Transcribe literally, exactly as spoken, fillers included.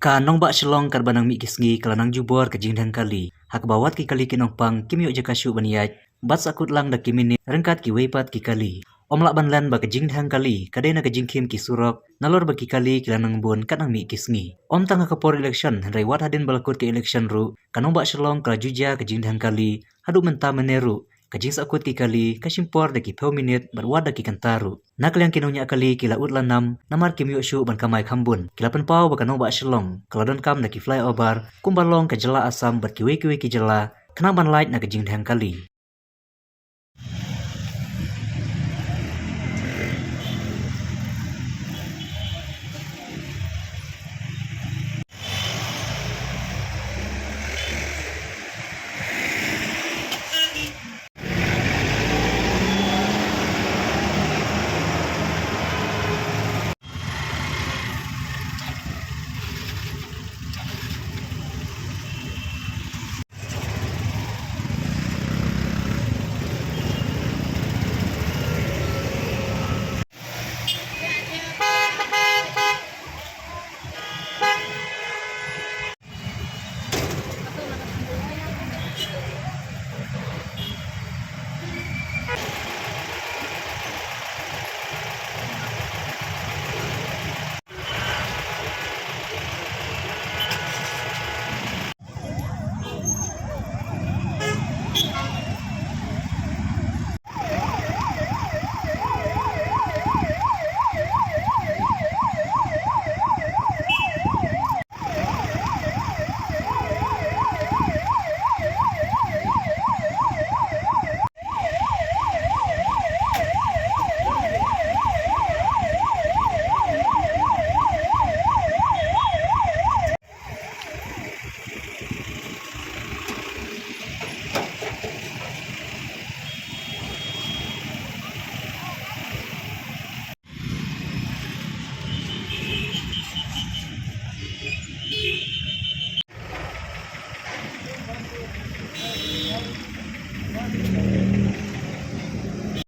Ka nongbah Shillong katba nang mih ki sngi ka la nang jubor ka jingdheng kali, ha kaba wat ki kali ki nongpang kim ïoh jaka shuh ban ïaid, bad sahkut lang da ki minit ryngkat kiwei pat ki kali. Ym lah ban len ba ka jingdheng kali ka dei na ka jingkhim ki surok, nalor ba ki kali ki la nang bun kat nang mih ki sngi. Ym tang ha ka por election, hynrei wat hadien ba la kut ka election ruh, ka nongbah Shillong ka la ju jia ka jingdheng kali, haduh mynta mynne ruh ka jingsahkut ki kali ka shim por da ki phew minit bad wat da ki kynta ruh. Na ka liang ki nongñiah kali ki la ud la nam, namar kim ïoh shuh ban kamai kham bun. Ki la pynpaw ba ka nongbah Shillong ka la donkam da ki flyover kumba long ka jylla Assam bad kiwei kiwei ki jylla, khnang ban lait na ka jingdheng kali.